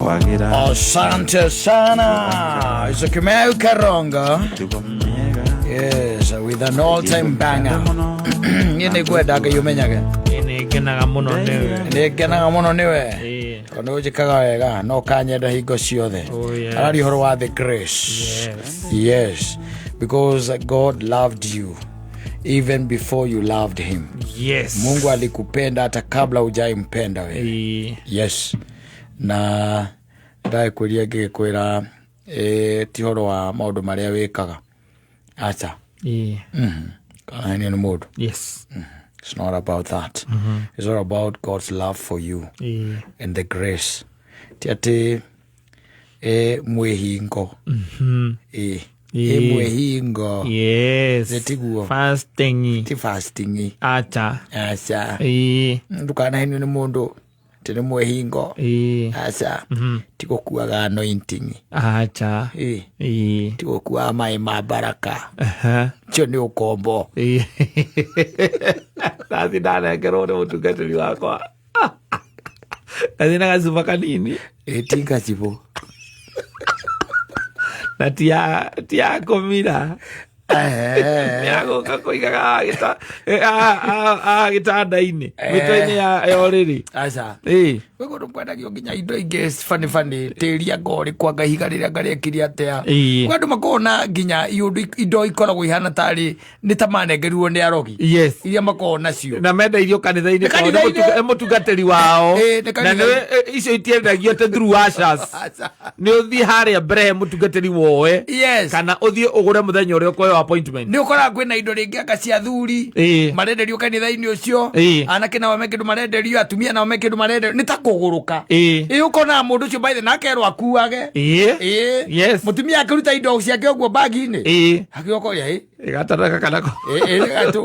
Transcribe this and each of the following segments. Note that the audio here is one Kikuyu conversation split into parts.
Asante sana. It's a Kamau Karonga. Yes, with an all-time banger. Niĩ nĩ ngwenda Ngai ũmenyage. Nĩ ngenaga mũno nĩwe. Nĩ ngenaga mũno nĩwe. Ĩĩ. Tondũ nĩ ũnjĩkaga wega no kanyenda hingo ciothe. Oh, yes. Araria ũhoro wa the grace. Yes. Yes, because God loved you even before you loved him. Yes. Mungu alikupenda hata kabla hujaimpenda wewe. Ĩĩ. Yes, na ndagĩkwĩria ngĩgĩkwĩra ti ũhoro wa maũndũ marĩa wĩkaga, aca. Ĩĩ. Kana nĩ mũndũ. Yes. It's not about that. It's all about God's love for you Ĩĩ. and the grace. Ti atĩ mwĩhingo. Ĩ Ĩĩ. Mwĩhingo. Yes. Nĩ tiguo? Fasting. Ti fasting. Acha. Aca. Ĩĩ. Ndũkanahenio nĩ mũndũ atĩ nĩ mwĩhingo. Ĩĩ. Aca, ti gũkuaga anointing. Acha. Ĩ. Ĩĩ. Ti gũkuaga maĩ ma baraka. Aha. Cio nĩ ũkombo. Ĩĩ. Nathi ndanengerwo nĩ mũtungatĩri wakwa. Gathi na gacuba kanini. Ĩ, ti ngacibũ. Na ti ya kũmira. Nĩagũka kũigaga gĩtanda-inĩ, mĩtwe-inĩ ya ũrĩrĩ. Aca. Ĩĩ. Gwĩ kũndũ kwendagio nginya indo ingĩ bani bani, tĩri anga ũrĩkũ, anga ihiga rĩrĩa anga rĩekire atĩa. Ĩĩ. Kwĩ andũ makoragwo na nginya indo ikoragwo ihana tarĩ nĩ ta manengerirwo nĩ arogi, iria makoragwo nacio. Na mendeirio kanitha-inĩ Nĩ tondũ nĩ kanitha-inĩ. nĩ mũtungatĩri wao. Ĩĩ, nĩ Na kanitha-inĩ. icio itiendagio te through ushers. Aca. Nĩ ũthiĩ harĩa mbere he mũtungatĩri woe, kana ũthiĩ ũgũre mũthenya ũrĩa ũkũheo appointment. Nĩ ũkoraga kwĩna indo rĩngĩ anga cia athuri marenderio kanitha-inĩ ũcio, anake nao me kĩndũ marenderio, atumia nao me kĩndũ marenderio, nĩ ta kũgũrũka. Ĩ, ũkonaga mũndũ ũcio baithe na akerwo akuage. Ĩĩ. Ĩ. Yes. Mũtumia akĩruta indo ciake ũguo bagi-inĩ, agĩokoria ĩ. Gataraka kana ko.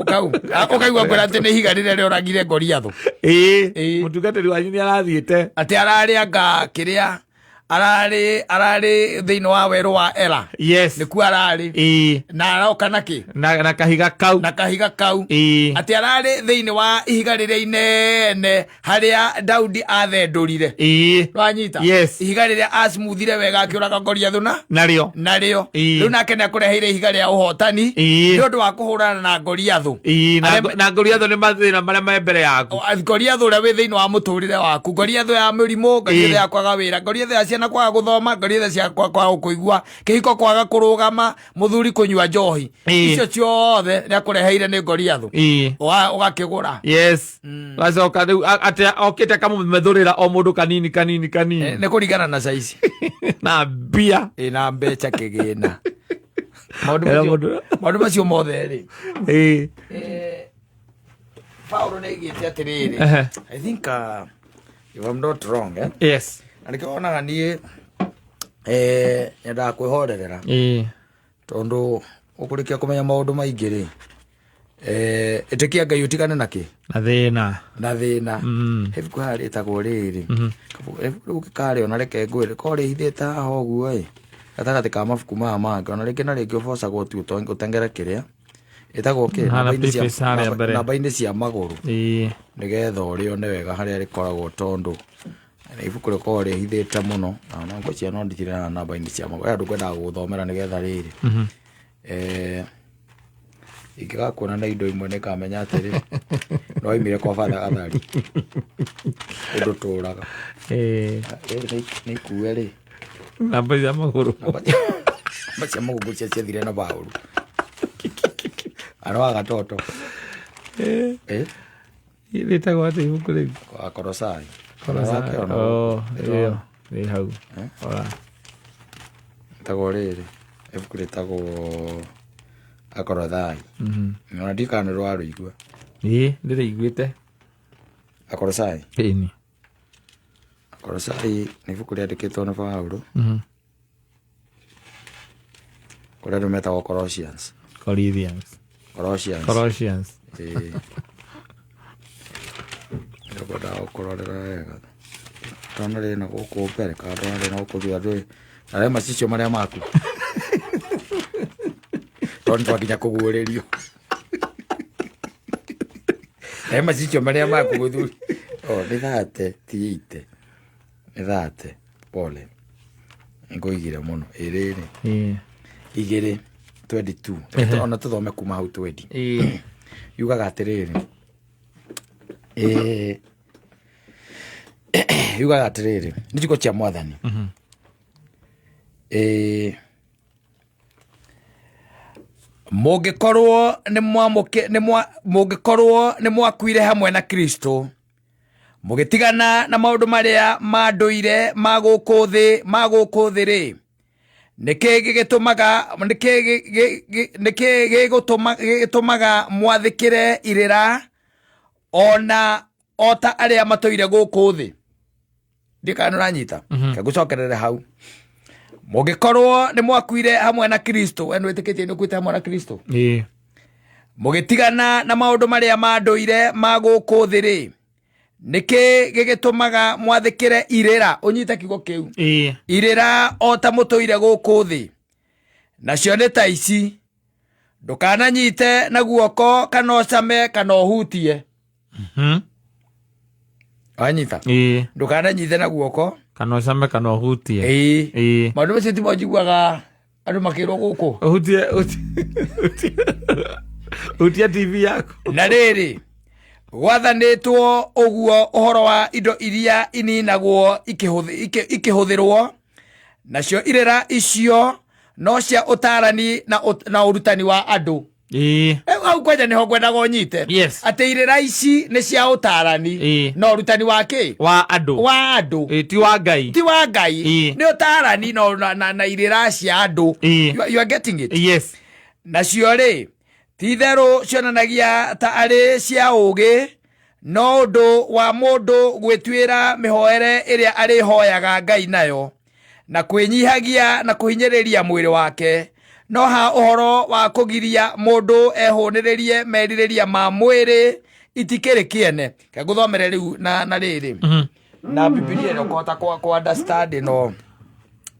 Kau ũkaigua ngwĩra atĩ nĩ ihiga rĩrĩa rĩoragire Goliathũ. Ĩĩ. Mũtungatĩri wanyu nĩ arathiĩte. Atĩ ararĩ anga kĩrĩa ararĩ thĩinĩ wa werũ wa Ela. Nĩkuo ararĩ. Na aroka nakĩ? Na kahiga kau. Na kahiga kau. Atĩ ararĩ thĩinĩ wa ihiga rĩrĩa inene harĩa Daudi athendũrire. Wanyita? Yes. Ihiga rĩrĩa acmuthire wega akĩũraga Goliathũ na Narĩo. Narĩo. Ĩĩ. Rĩu nake nĩ akũreheire ihiga rĩa ũhotani nĩ ũndũ wa kũhũrana na Goliathũ. Ĩĩ, na Arĩa na Goliathũ nĩ mathĩna marĩa me mbere yaku. Goliathũ ũrĩa wĩ thĩinĩ wa mũtũrĩre waku, Goliathũ ya mũrimũ, Goliathũ ya kwaga wĩra, Goliathũ ya ciana kwaga gũthoma, Goliathũ cia kwaga kũigua, kĩhiko kwaga kũrũgama, mũthuri kũnyua njohi. Icio ciothe nĩ akũreheire nĩ Goliathũ. Ũgakĩgũra. Yes, gacoka rĩu atĩ okĩte akamũmethũrĩra o mũndũ kanini kanini kanini. Nĩ kũringana na saizi. Na mbia. Ĩ, na mbeca kĩgĩna, maũndũ Ĩra macio. mũndũ. Maũndũ macio mothe rĩ, Paulo nĩ aigĩte atĩrĩrĩ. I think, if I'm not wrong, eh? Yes. Na nĩkĩo wonaga niĩ nyendaga kwĩhorerera, tondũ ũkũrĩkia kũmenya maũndũ maingĩ rĩ, ĩtĩkia Ngai ũtigane na kĩ? Na thĩna. Na thĩna. Ibuku haha rĩtagwo rĩrĩ, ibuku rĩu ũngĩkarĩona, reke ngwĩre ko rĩhithĩte haha ũguo ĩ gatagatĩ ka mabuku maya mangĩ, ona rĩngĩ na rĩngĩ ũbocagwo tu ũtengere kĩrĩa ĩtagwo kĩ. Hana Namba-inĩ preface harĩa mbere. Namba-inĩ cia magũrũ, nĩgetha ũrĩone wega harĩa rĩkoragwo, tondũ nĩ ibuku rĩkoragwo rĩhithĩte mũno, na no ngwĩciria no ndigire haha namba-inĩ cia magũrũ. Andũ ngwendaga gũgũthomera nĩgetha rĩrĩ, ingĩgakuona na indo imwe nĩngamenya atĩrĩ no waimire kwa batha athari ũndũ tũraga. Rĩrĩ nĩ ikue rĩ. Namba cia magũrũ. Namba cia magũrũ cia ciathire na baũru arwaga gatoto. Rĩtagwo atĩ ibuku rĩu? Akorosai. Kolosai. Oh, ĩyo ĩ hau. Ora. Ĩtagwo rĩrĩ, ibuku rĩtagwo Akorothai. Ona ndikana nĩ rwarũigua. Ĩĩ, ndĩrĩiguĩte. Akorosai. Ĩni. Akorosai nĩ ibuku rĩandĩkĩtwo nĩ Paulo kũrĩa andũ metagwo Colossians. Corinthians. Colossians. Colossians. Ĩĩ. Nĩngwendaga gũkũrorera wega ndona rĩna gũkũ mbere kana ndona rĩna gũkũ thutha, ndũĩ arĩa macicio marĩa maku, tondũ nĩtwakinya kũguũrĩrio arĩa macicio marĩa maku mũthuri. O nĩ 30 ti 80, nĩ 30. Pole, ngũigire mũno ĩrĩrĩ. Ĩĩ. 2 22. Reke ona tũthome kuma hau 20. Yugaga atĩrĩrĩ, yugaga atĩrĩrĩ, nĩ ciugo cia Mwathani. Mũngĩkorwo nĩ mwamũkĩ nĩ mwa mũngĩkorwo nĩ mwakuire hamwe na Kristo, mũgĩtigana na maũndũ marĩa ma ndũire ma gũkũ thĩ ma gũkũ thĩ rĩ, nĩkĩ gĩgĩtũmaga nĩkĩ nĩkĩ gĩgũtũmaga mwathĩkĩre irĩra ona o ta arĩa matũire gũkũ thĩ? Ndikana nĩ ũranyita. Ngũcokerere hau. Mũngĩkorwo nĩ mwakuire hamwe na Kristo, we nĩ wĩtĩkĩtie nĩ ũkuĩte hamwe na Kristo, Ĩĩ. mũgĩtigana na maũndũ marĩa ma ndũire ma gũkũ thĩ rĩ, nĩkĩ gĩgĩtũmaga mwathĩkĩre irĩra? Ũnyite kiugo kĩu. Ĩĩ. Irĩra o ta mũtũire gũkũ thĩ. Nacio nĩ ta ici: ndũkananyite na guoko, kana ũcame, kana ũhutie. Wanyita? Ĩĩ. Ndũkananyite na guoko, kana ũcame, kana ũhutie. Ĩĩ. Ĩĩ. Maũndũ macio timo njiguaga andũ makĩrwo gũkũ. Ũhutie, hutie TV yaku. Na rĩrĩ, gwathanĩtwo ũguo ũhoro wa indo iria ininagwo ikĩhũthĩrwo, nacio irĩra icio no cia ũtarani na ũrutani wa andũ. Ĩĩ. Rĩu hau kwanja nĩho ngwendaga ũnyite. Atĩ irĩra ici nĩ cia ũtarani na ũrutani wa kĩ? Wa andũ. Wa andũ. Ĩĩ, ti wa Ngai. Ti wa Ngai. Nĩ ũtarani na irĩra cia andũ. You are getting it? Yes. Nacio rĩ, ti itherũ cionanagia ta arĩ cia ũũgĩ, no ũndũ wa mũndũ gwĩtuĩra mĩhoere ĩrĩa arĩhoyaga Ngai nayo, na kwĩnyihagia na kũhinyĩrĩria mwĩrĩ wake, no ha ũhoro wa kũgiria mũndũ ehũnĩrĩrie merirĩria ma mwĩrĩ, itikĩrĩ kĩene. Reke ngũthomere rĩu na rĩrĩ na Bibilia ĩno ũkũhota kwa understand ĩno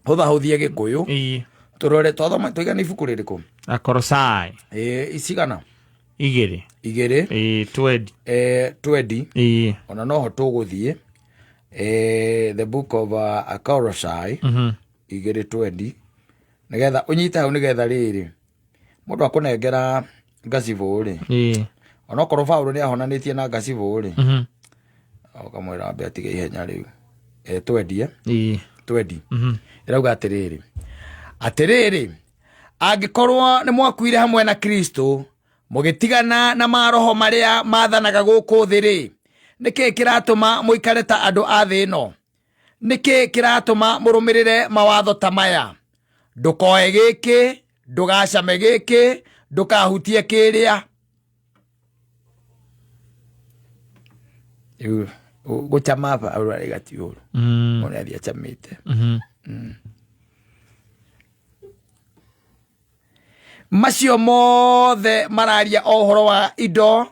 hũthahũthie Gĩkũyũ. Tũrore twathoma tũigana ibuku rĩrĩkũ? Akorosai. Ĩĩ, icigana? 2. 2. Ĩĩ, 20. 20. Ĩĩ. Ona noho tũgũthiĩ, the book of Akorosai 2:20, nĩgetha ũnyite hau, nĩgetha rĩrĩ mũndũ akũnengera ngacibũ rĩ, onokorwo Paũlũ nĩ ahonanĩtie na ngacibũ rĩ, ũkamwĩra ambe atige ihenya rĩu. Twendie. 20. Ĩrauga atĩrĩrĩ, atĩrĩrĩ, angĩkorwo nĩ mwakuire hamwe na Kristo, mũgĩtigana na maroho marĩa mathanaga gũkũ thĩ rĩ, nĩkĩ kĩratũma mũikare ta andũ a thĩ ĩno? Nĩkĩ kĩratũma mũrũmĩrĩre mawatho ta maya: ndũkoe gĩkĩ, ndũgacame gĩkĩ, ndũkahutie kĩrĩa? Rĩu gũcama Paũlũ araiga ti ũru. Mũndũ nĩathiĩ acamĩte. Macio mothe mararia o ũhoro wa indo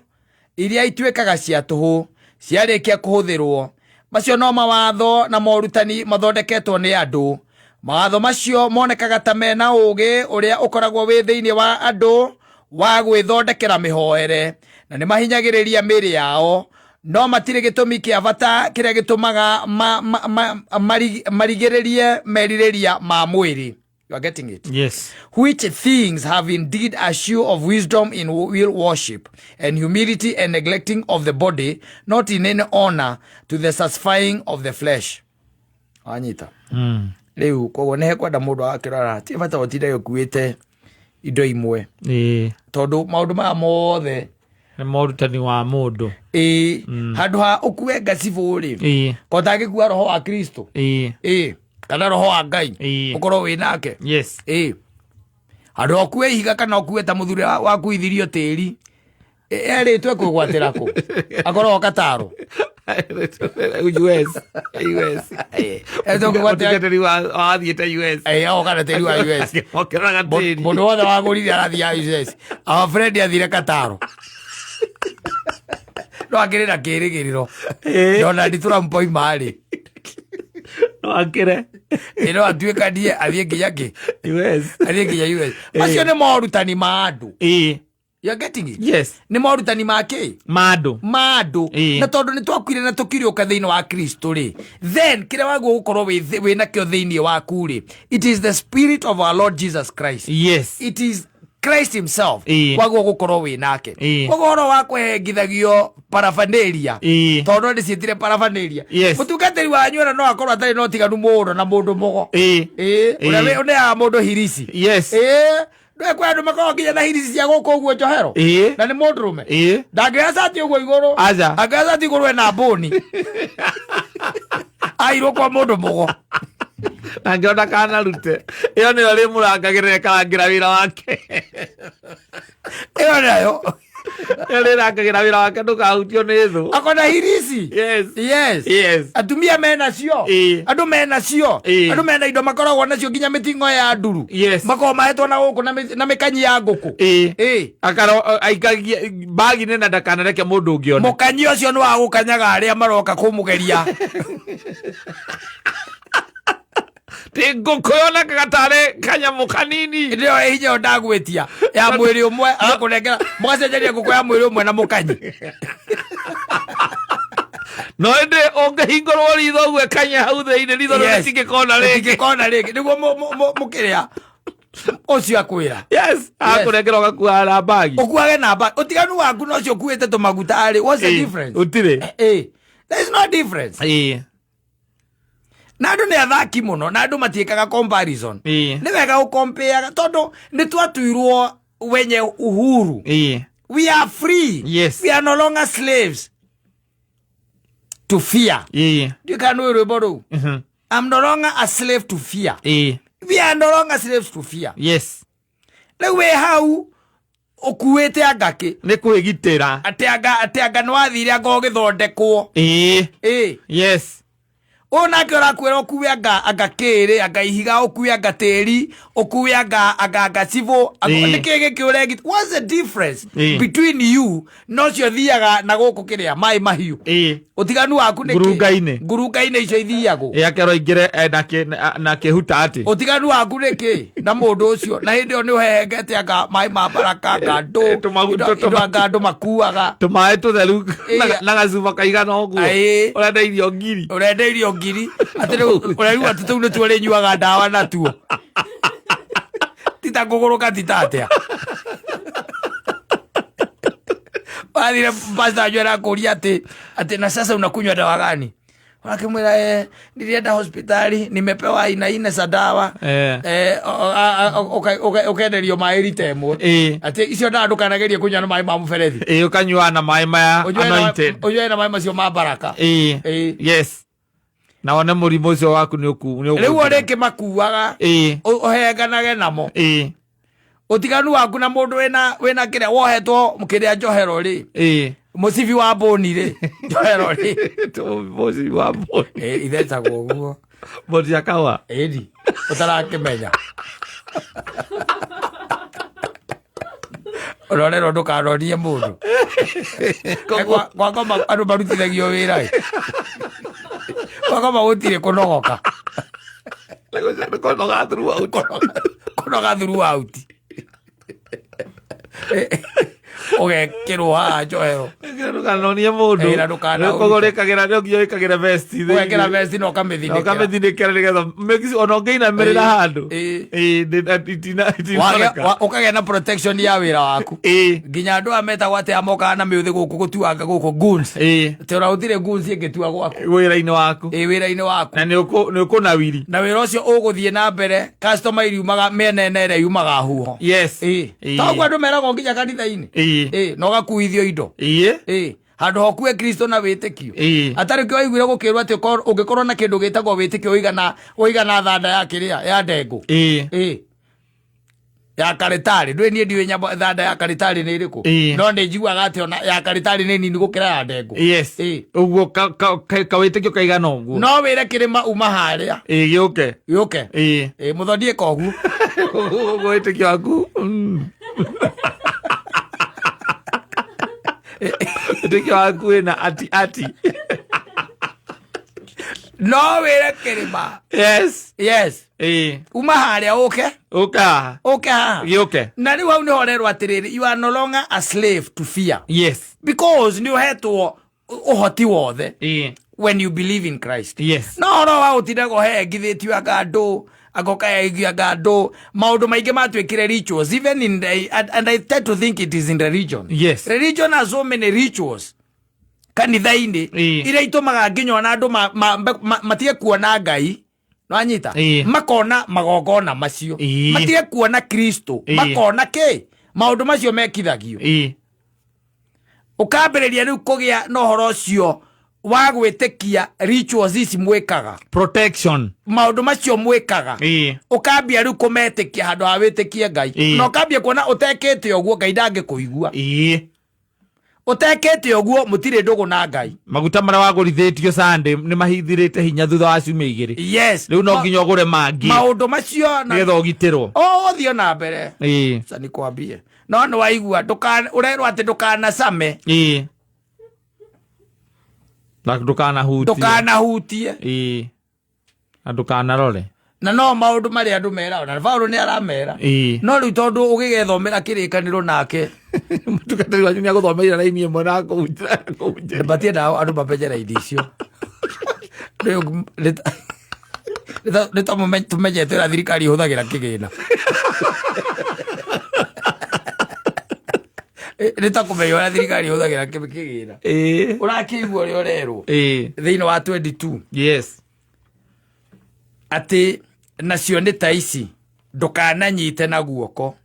iria ituĩkaga cia tũhũ ciarĩkia kũhũthĩrwo. Macio no mawatho na morutani mathondeketwo nĩ andũ. Mawatho macio monekaga ta mena ũũgĩ ũrĩa ũkoragwo wĩ thĩinĩ wa andũ wa gwĩthondekera mĩhoere, na nĩ mahinyagĩrĩria mĩĩrĩ yao, no matirĩ gĩtũmi kĩa bata kĩrĩa gĩtũmaga marigĩrĩrie merirĩria ma mwĩrĩ. You are getting it? Yes. Which things have indeed a show of wisdom in will worship and humility and neglecting of the body, not in any honor to the satisfying of the flesh. Wanyita? Rĩu koguo nĩ hekwenda mũndũ agakĩrora, ti bata ũtinde ũkuĩte indo imwe, tondũ maũndũ maya mothe nĩ morutani wa mũndũ. Ĩĩ, handũ ha ũkue ngacibũ rĩ, ko ũtangĩkua roho wa Kristo, ĩĩ, kana roho wa Ngai, ũkorwo wĩ nake. Ĩĩ, handũ ha ũkue ihiga kana ũkue ta mũthuri wakuithirio tĩri, erĩtwe kwĩgwatĩra kũ akorwo kataro. US. US. Erĩtwe kwĩgwatĩra. Mũtungatĩri wathiĩte US. Ĩĩ, agoka na tĩri wa US. Akĩmokĩraga tĩri. Mũndũ wothe wagũrire arathiĩ US. Our friend athire kataro, no akĩrĩ na kĩrĩgĩrĩro Donald Trump oima rĩ, No akĩre. Ĩ, no atuĩkanie athiĩ nginya kĩ? US. Athiĩ nginya US. Macio nĩ morutani ma andũ. You are getting it? Yes. Nĩ morutani ma kĩ? Ma andũ. Ma andũ. Na tondũ nĩ twakuire na tũkiriũka thĩinĩ wa Kristo rĩ, then kĩrĩa wagwo gũkorwo wĩ nakĩo thĩinĩ waku rĩ, it is the spirit of our Lord Jesus Christ. Yes. It is Christ himself. Wagwo gũkorwo wĩ nake. Koguo ũhoro wa kũhengithagio paraphernalia, tondũ ndĩciĩtire paraphernalia, mũtungatĩri wanyu ona no akorwo atarĩ na ũtiganu mũno na mũndũ mũgo. Ũrĩa ũneaga mũndũ hirici. Ndũĩ kwĩ andũ makoragwo nginya na hirici cia gũkũ ũguo njohero, na nĩ mũndũrũme, ndangĩoya cati ũguo igũrũ. Aca. Angĩoya cati igũrũ ena mbũni airwo kwa mũndũ mũgo. Na ngĩona kanarute ĩyo nĩyo rĩmũrangagĩra, ĩkarangĩra wĩra wake. Ĩyo nayo. Ĩyo rĩrangagĩra wĩra wake ndũkahutio nĩ thũ. Akona hirici. Yes. Atumia menacio. Andũ menacio. Andũ mena indo makoragwo nacio nginya mĩting'o ya nduru. Makoragwo mahetwo na gũkũ na mĩkanyi ya ngũkũ. Akaro aikagia bagi-inĩ na ndakanareke mũndũ ũngĩ one. Mũkanyi ũcio nĩ wa gũkanyaga arĩa maroka kũmũgeria. Ti ngũkũ yonekaga tarĩ kanyamũ kanini. Hĩndĩ ĩyo ĩ hinya ĩyo ndagwĩtia ya mwĩrĩ ũmwe, agakũnengera mũgacenjania ngũkũ ya mwĩrĩ ũmwe na mũkanyi. No ĩndĩ ũngĩhingũrwo ritho ũguo ĩkanye hau thĩinĩ, ritho rĩu rĩtingĩkona rĩngĩ. Rĩtingĩkona rĩngĩ nĩguo mũkĩrĩa ũcio akwĩra. Yes, akũnengera ũgakua na bagi. Ũkuage na bagi. Ũtiganu waku na ũcio ũkuĩte tũmaguta rĩ, what's the difference? Ũtirĩ. There is no difference. Na andũ nĩ athaki mũno, na andũ matiĩkaga comparison. Nĩ wega gũkompeaga tondũ nĩ twatuirwo wenye uhuru. We are free. We are no longer slaves to fear. Ndiũĩ kana nĩ rwĩmbo rũu. I'm no longer a slave to fear. We are no longer slaves to fear. Rĩu wĩ hau ũkuĩte anga kĩ? Nĩ kwĩgitĩra. Atĩ anga nĩ wathire anga ũgĩthondekwo. Ũyũ nake ũrakwĩra ũkue anga kĩrĩ, anga ihiga, ũkue anga tĩri, ũkue anga cibũ, nĩ kĩĩ gĩkĩ ũregita? What's the difference between you na ũcio thiaga na gũkũ kĩrĩa maĩ mahiũ? Ũtiganu waku nĩ kĩ? Ngurunga-inĩ. Ngurunga-inĩ icio ithiagwo. Akerwo aingĩre, na kĩhuta atĩ. Ũtiganu waku nĩ kĩ na mũndũ ũcio? Na hĩndĩ ĩyo nĩ ũhehengete anga maĩ ma baraka, anga andũ, indo anga andũ makuaga. Tũmaĩ tũtheru na gacuba kaigana ũguo. Ũrenda irio ngiri. Ũrenda irio ngiri. Atĩ rĩu ũraigua atĩ tũu nĩtuo ũrĩnyuaga ndawa natuo. Tita ngũgũrũka tita atĩa. Wathire pastor wanyu arakũria atĩ na sasa unakunywa dawa gani? Wakimwira, nilienda hospitali nimepewa aina ine za dawa. Ukenderio maĩ rita ĩmwe. Atĩ icio ndawa ndũkanagerie kũnyua na maĩ ma mũberethi. Ũkanyua na maĩ maya anointed. Ũnyue na maĩ macio ma baraka. Yes. Na wone mũrimũ ũcio waku nĩ Rĩu ũrĩkĩ makuaga, ũhenganage namo. Ũtiganu waku na mũndũ wĩna kĩrĩa wohetwo kĩrĩa njohero rĩ. Mũcibi wa mbũni rĩ. Njohero rĩ. Mũcibi wa mbũni. Ithecagwo ũguo. Mbũni cia kahũa. Ĩni, ũtarakĩmenya. Ũrorerwo ndũkanonie mũndũ. Kwa ngoma andũ marutithagio wĩra ĩ. Kwa ngoma gũtirĩ kũnogoka. Kũnoga throughout. Kũnoga throughout. Ũgekĩrwo haha njohero. Ndũkanonie mũndũ. Na ndũkana- Koguo ũrĩkagĩra, no nginya wĩkagĩre vest thĩinĩ. Ũgekĩra vest na ũkamĩthinĩkĩra. Na ũkamĩthinĩkĩra nĩgetha ona ũngĩinamĩrĩra handũ. Itinoneka. Ũkagĩa na protection ya wĩra waku. Nginya andũ aya metagwo atĩ amokaga na mĩũthĩ gũkũ gũtuanga gũkũ goons. Atĩ ona gũtirĩ goons ĩngĩtua gwaku. Wĩra-inĩ waku. Wĩra-inĩ waku. Na nĩ ũkũnawiri. Na wĩra ũcio ũgũthiĩ na mbere, customer iriumaga mĩena ĩna ĩrĩa yumaga huho. Toguo andũ meragwo nginya kanitha-inĩ. Na ũgakuithio indo. Handũ ha ũkue Kristo na wĩtĩkio. Atarĩ kĩo waiguire gũkĩrwo atĩ ũngĩkorwo na kĩndũ gĩtagwo wĩtĩkio ũigana thanda ya kĩrĩa, ya ndengũ. Ya karitari. Ndũĩ niĩ ndiũĩ nyamũ thanda ya karitari nĩ ĩrĩkũ? No nĩ njiguaga atĩ ona ya karitari nĩ nini gũkĩra ya ndengũ. Ũguo kawĩtĩkio kaigana ũguo. No wĩre kĩrĩma uma harĩa. Gĩũke. Gĩũke. Mũthoni ĩka ũguo. Ũguo wĩtĩkio waku. Wĩtĩkio waku wĩna ati ati. No wĩre kĩrĩma. Yes. Yes. Ĩĩ. Uma harĩa ũke. Ũka haha. Ũke haha. Gĩũke. Na rĩu hau nĩho ũrerwo atĩrĩrĩ, you are no longer a slave to fear. Yes. Because nĩ ũhetwo ũhoti wothe Ĩĩ. when you believe in Christ. Yes. No ũhoro wa gũtindaga ũhengithĩtio anga andũ agoka yaigua anga andũ maũndũ maingĩ matuĩkire rituals even in the, and I tend to think it is in religion. Yes. Religion has so many rituals kanitha-inĩ Ĩĩ. iria itũmaga nginya ona andũ matige kuona Ngai, nwanyita, Ĩĩ. makona magongona macio, Ĩĩ. matige kuona Kristo, Ĩĩ. makona kĩ maũndũ macio mekithagio. Ĩĩ. Ũkambĩrĩria rĩu kũgĩa na ũhoro ũcio wa gwĩtĩkia rituals ici mwĩkaga, Protection. Maũndũ macio mwĩkaga. Ĩĩ. Ũkambia rĩu kũmetĩkia handũ ha wĩtĩkie Ngai. Ĩĩ. Na ũkambia kuona ũtekĩte ũguo Ngai ndangĩkũigua. Ĩĩ. Ũtekĩte ũguo mũtirĩ ndũgũ na Ngai. Maguta marĩa wagũrithĩtio Sunday nĩ mahithirĩte hinya thutha wa ciumia 2. Yes. Rĩu no nginya ũgũre mangĩ. Maũndũ macio na nĩgetha ũgitĩrwo. Ũgũthiĩ na mbere. Ĩĩ. Aca nikwambie. No nĩ waigua ũrerwo atĩ ndũkanacame. Ĩĩ. Na ndũkanahutie. Ndũkanahutie. Ĩĩ. Na ndũkanarore. Na no maũndũ marĩa andũ meraga, na Paũlũ nĩ aramera. Ĩĩ. No rĩu tondũ ũgĩgethomera kĩrĩkanĩro nake. Mũtungatĩri wanyu nĩagũthomeire raini ĩmwe na akũhunjĩria. Matiendaga andũ mapenye raini icio. Rĩu nĩ ta tũmenyete ũrĩa thirikari ĩhũthagĩra kĩgĩna. Nĩ ta kũmenya ũrĩa thirikari ĩhũthagĩra kĩgĩna. Ĩĩ. Ũrakĩigua ũrĩa ũrerwo. Ĩĩ. Thĩinĩ wa 22. Yes. Atĩ nacio nĩ ta ici, ndũkananyite na guoko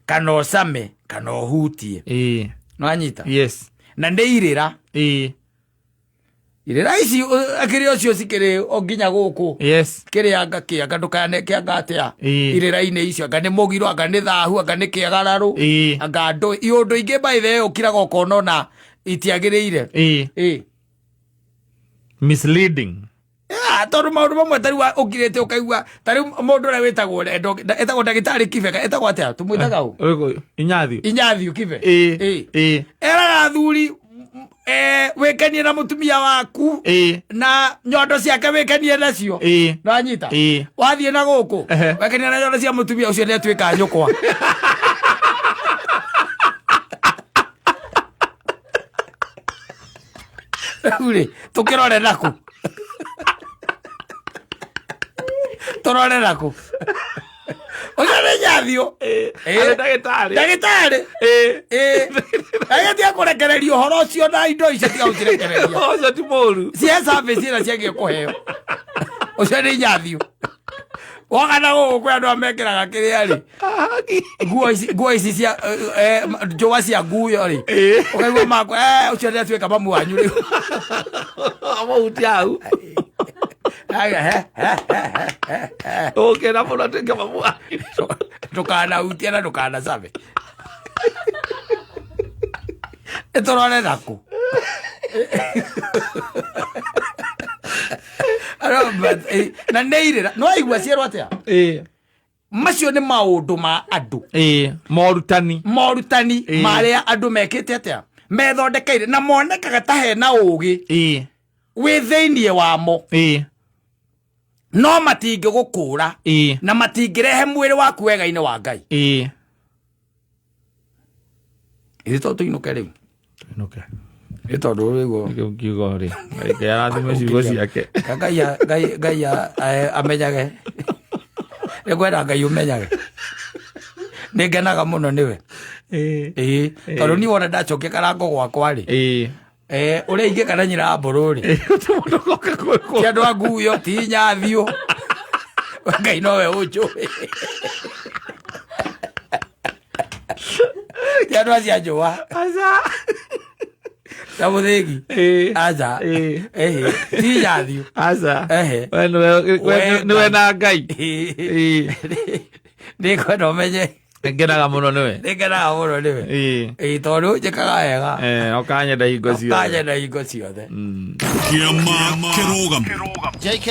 kana ũcame kana ũhutie. Ĩĩ. Nĩwanyita? Yes. Na nĩ irĩra. Ĩĩ. Irĩra ici, akĩrĩ ũcio cikĩrĩ o nginya gũkũ. Yes. Kĩrĩ anga kĩanga, ndũkane kĩanga atĩa. Ĩĩ. Irĩra-inĩ icio, anga nĩ mũgiro, anga nĩ thahu, anga nĩ kĩagararũ. Ĩĩ. Anga ndũ, iũndũ ingĩ by the way ũkiraga ũkona ona itiagĩrĩire. Ĩĩ. Ĩĩ. Misleading. Yeah, tondũ maũndũ mamwe ta rĩu ũkirĩte ũkaigua ta rĩu mũndũ ũrĩa wĩtagwo etagwo ndagĩtarĩ Kibe, etagwo atĩa? Tũmwĩtaga ũ? Ũyũ, Inyathiũ. Inyathiũ Kibe. Ĩĩ. Ĩĩ. Ĩĩ. Eraga athuri, wĩkenie na mũtumia waku. Ĩĩ. Na nyondo ciake wĩkenie nacio. Ĩĩ. Nĩwanyita? Ĩĩ. Wathiĩ na gũkũ, Ehe. wekenia na nyondo cia mũtumia ũcio nĩatuĩka nyũkwa. Rĩu rĩ, tũkĩrore nakũ? Tũrore nakũ? Ũcio nĩ Nyathiũ. Ĩĩ. Ĩĩ. Arĩ ndagĩtarĩ. Ndagĩtarĩ. Ĩĩ. Ĩĩ. Agĩtiga kũrekereria ũhoro ũcio na indo icio tiga gũcirekereria. Ũcio ti mũru. Cia service ĩrĩa ciagĩrĩire kũheo. Ũcio nĩ Nyathiũ. Woka na gũkũ kwĩ andũ arĩa mekĩraga kĩrĩa rĩ. Nguo ici, nguo ici cia, njũa cia nguyo rĩ. Ĩĩ. Ũkaigua makwa, ũcio nĩ atuĩka mamu wanyu rĩu. Amahutia hau. Aya, he, he, he, he, he. Ũkĩra mũno atuĩke mamu wanyu. Ndũkanahutie na ndũkanacabe. Nĩtũrore nakũ. Aro, but, na nĩ irĩra. Nĩ waigua cierwo atĩa? Ĩĩ. Macio nĩ maũndũ ma andũ. Ĩĩ, morutani. Morutani Ĩĩ. marĩa andũ mekĩte atĩa? Methondekeire na monekaga ta hena ũgĩ. Ĩĩ. Wĩ thĩiniĩ wamo. Ĩĩ. No matingĩgũkũra. Ĩĩ. Na matingĩrehe mwĩrĩ waku wega-inĩ wa Ngai. Ĩĩ. Ithuĩ to tũinũke rĩu. Tũinũke. Nĩ tondũ ũrĩguo. Nĩkĩo ngiuga rĩ. Ngai arathime ciugo ciake. Ngai Ngai Ngai amenyage. Nĩ ngwenda Ngai ũmenyage. Nĩ ngenaga mũno nĩwe. Ĩĩ. Ĩĩ. Tondũ niĩ wona ndacokia karango gwakwa rĩ. Ĩĩ. Ũrĩa ingĩka na nyina wa mbũrũ rĩ. Ĩĩ, gũtirĩ mũndũ ũgoka gwĩkwo. Ti andũ a nguyo, ti Nyathiũ. Ngai nowe ũnjũĩ. Ti andũ acio a njũa. Aca. Ta mũthĩgi. Ĩĩ. Aca. Ĩĩ. Ĩhĩ. Ti Nyathiũ. Aca. Ehe. We nĩwe, we We nĩwe na Ngai. Ĩĩ. Ĩĩ. Nĩ ngwenda ũmenye. Ngenaga mũno nĩwe. Nĩ ngenaga mũno nĩwe. Ĩĩ. Ĩĩ, tondũ njĩkaga wega. Ũkanyenda hingo ciothe. Ũkanyenda hingo ciothe. Kĩama kĩrũgamo. JK